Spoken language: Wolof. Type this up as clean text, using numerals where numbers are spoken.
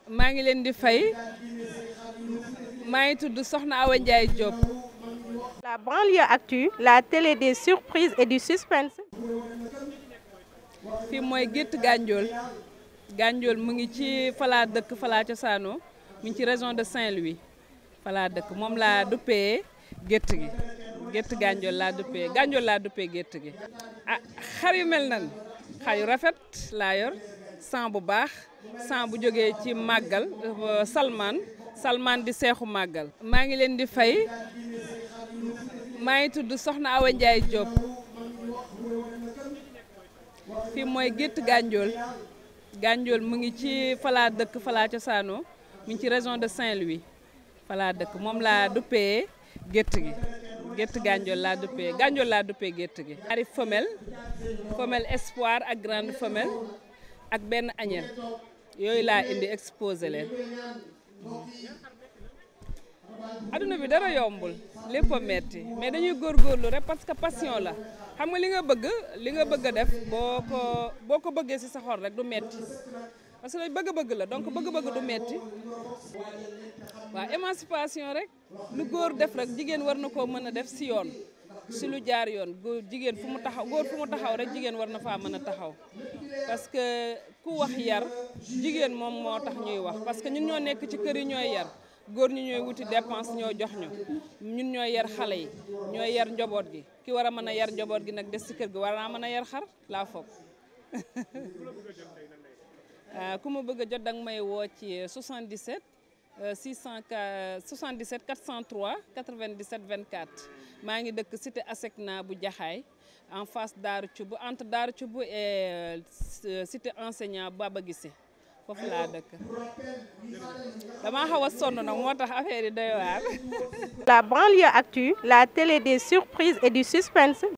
maa ngi leen di fay maa ngi tudd Soxna Awa Ndiaye Diop. La banlieue actu, la télé des surprises et du suspense. fii mooy gétt Gandiol Gandiol mu ngi ci falaa dëkk falaa cosaanoo mu ngi ci région de Saint-Louis falaa dëkk moom laa duppee gétt gi gétt Gandiol laa duppee Gandiol laa duppee gétt gi. ah xar yu mel nan xar yu rafet laa yor sang bu baax sang bu jógee ci màggal Salman di seexu màggal. maa ngi leen di fay maa ngi tudd Soxna Awa Ndiaye Diop. fii mooy gétt Gandiol mu ngi ci falaa dëkk falaa cosaanoo mu ngi ci région de Saint-Louis falaa dëkk moom laa duppee gétt gi gétt Gandiol laa duppee gétt gi. ñaari femelle espoir ak grande femelle ak benn agnelle yooyu laa indi exposé leen. adduna bi dara yombul lépp a metti mais dañuy góorgóorlu rek parce que passion la xam nga li nga bëgg a def boo ko bëggee ci sa xol rek du metti parce que bëgg-bëgg la donc bëgg-bëgg du metti waaw émancipation rek lu góor def rek jigéen war na koo mën a def ci yoon ci lu jaar yoon góor fu mu taxaw rek jigéen war na faa mën a taxaw parce que ku wax yar jigéen moom moo tax ñuy wax parce que ñun ñoo nekk ci kër yi ñooy yar góor ñi ñooy wuti dépense ñoo jox ñun ñooy yar xale yi ñooy yar njaboot gi ki war a mën a yar njaboot gi nag des ci kër gi war naa mën a yar xar laa foog. ku ma bëgg a jot danga may woo ci 77 403 97 24 maa ngi dëkk cité Asecna bu Jaxaay en face Daaru Cubb entre Daaru Cubb et cité enseignant Baba Gissé foofu laa dëkk. damaa xaw a sonn nag moo tax affaire yi doy waar. La banlieue actu, la télé des surprises et du suspense.